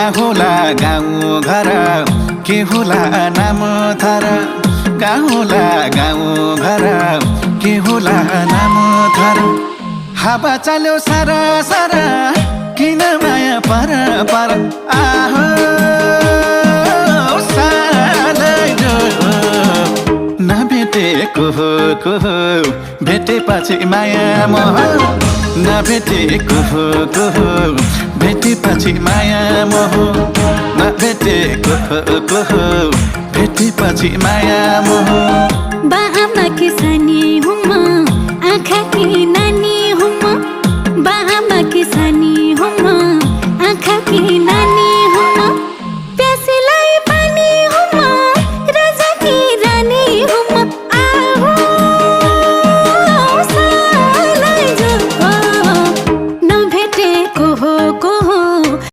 कहाँ होला गाउँ घर के होला नाम थर कहाँ होला गाउँ घर के होला नाम थर हावा चल्यो सारा सारा किन माया पर पर आहो नभेटेको को भेटेपछि माया मोह नभेटेको को भेटेपछि माया मोह नभेटेको को भेटेपछि माया मोह बा आमा के सानी हुँ म आँखा की नानी